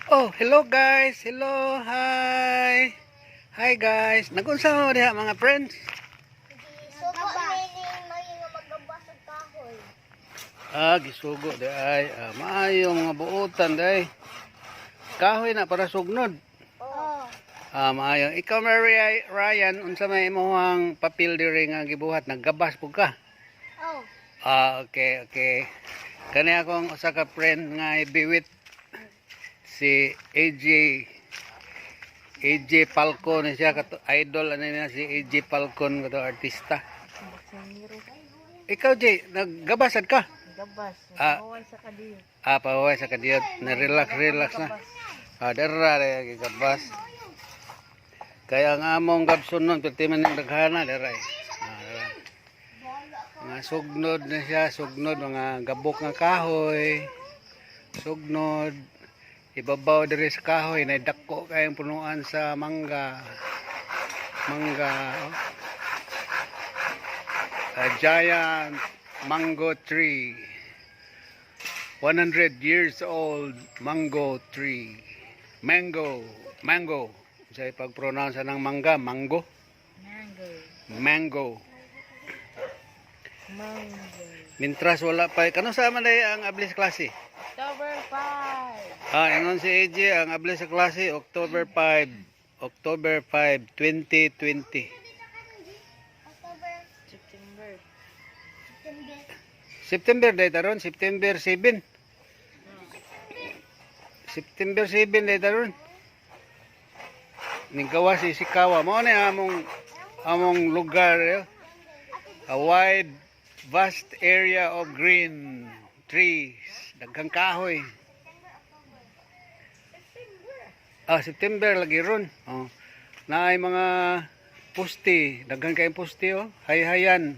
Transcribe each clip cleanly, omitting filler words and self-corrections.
Oh, hello guys. Hello, hi. Hi guys. Nagunsa mo diha, mga friends? Sugo ni may nga magabas og kahoy. Ah, gisugo di ay. Ah, maayo mga buotan di ay. Kahoy na para sugnod. Oh. Ah, maayo. Ikaw, Mary Ryan, unsa may imong papel diri nga gibuhat? Naggabas pud ka? Oh. Ah, okay. Kani akong usa ka friend nga ibiwit, si AJ, AJ Falcon ni siya kato, idol ano niya si AJ Falcon kato artista. Ikaw, Jay, naggabasad ka? Gabas. Ah. Pahuway sa kadiyot. Ah, pahuway sa kadiyot. Na relax relax na. Ah, dara ra gabas. Kaya ang among gabson nun, perti man yung daghana, dara eh. Ah, dara. Mga sugnod na siya, sugnod, mga gabok nga kahoy, sugnod, ibabaw diri sa kahoy, na dako kayong punuan sa mangga. Mangga, oh. A giant mango tree. 100 years old mango tree. Mango, mango. Sa pag-pronounce ng mangga, mango, Mango. Mango. Mango. Mintras wala pa. Kano sa man day ang ablis klase? October 5. Ah, ingon si AJ, ang ablis sa klase October 5. October 5, 2020. October, September. September. September day taron, September 7. September 7 day taron. Ninggawa si Ishikawa. Mao ni among lugar eh. A wide, vast area of green trees. Daghang kahoy. Ah, September lagi ron. Oh. Naay mga pusti, daghan kayong pusti oh. Hayhayan.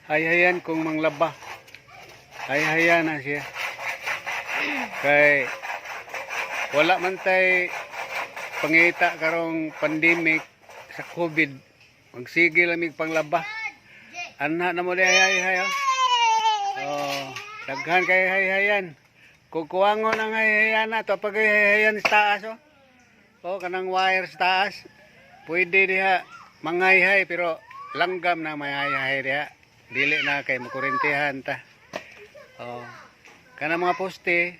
Hayhayan kung manglaba. Hayhayan na siya. Kay wala man tay pangita karong pandemic sa COVID. Magsige lamig panglaba. Anha na mo di hay hay oh. Oh, daghan kay hayhayan. Kukuwangon ang hayhayan na to pag hayhayan sa taas oh. Oh, kanang wire sa taas. Pwede diha mangayhay pero langgam na may hayhay diha. Dili na kay makurintihan ta. Oh. Kanang mga poste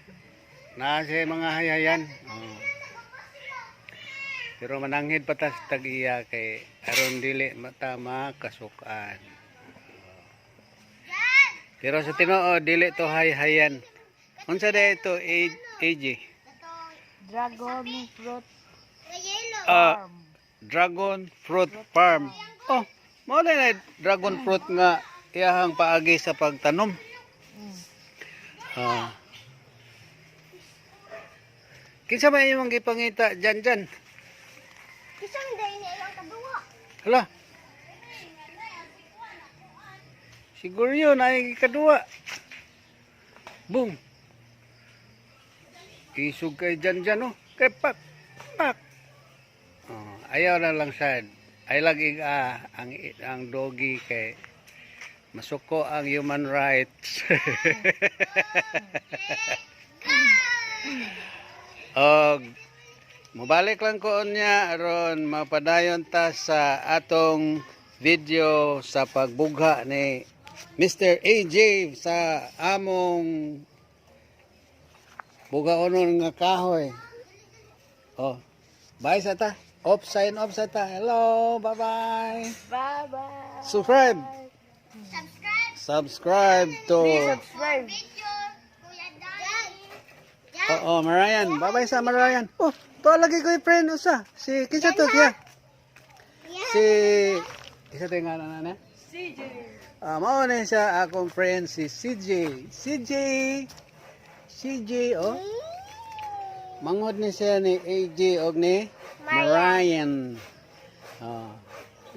naa siya mga hayhayan. Oh. Pero mananghid pa ta sa tag-iya kay aron dili mata makasukan. Pero sa tinuod dili to hayhayan. Unsa day ito, AJ? Dragon fruit Yellow. Ah, farm. Dragon Fruit Farm. Oh, mao na dragon fruit nga iyahang paagi sa pagtanom. Ah. Kinsa may imong gipangita dyan dyan? Kisang day ni ilang kaduwa. Hala. Siguro yun ay kaduwa. Boom. Isog kay dyan dyan oh. Kay pak pak. Oh, ayaw na lang sad. Ay lagi ah, ang doggy kay masuko ang human rights. Og mobalik lang ko niya aron mapadayon ta sa atong video sa pagbugha ni Mr. AJ sa among bugaonon nga kahoy. Oh, bye sa ta. Off, sign off sa ta. Hello, bye-bye. Bye-bye. Subscribe. Subscribe. Subscribe to Please subscribe. Video. Kuya Danny. Jan. Oo, Marian. Bye-bye sa Marian. Oh, to lagi ko yung friend usa. Si kinsa to siya? Si isa to yung ngalan na niya? CJ. Ah, mao na siya akong friend si CJ. CJ. CJ oh. Manghod ni siya ni AJ og ni Marian. Oh.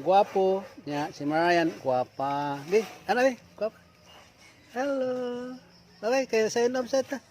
Gwapo niya si Marian, gwapa. Di, ano di? Gwapa. Hello. Bye-bye, kayo sa inom sa ta.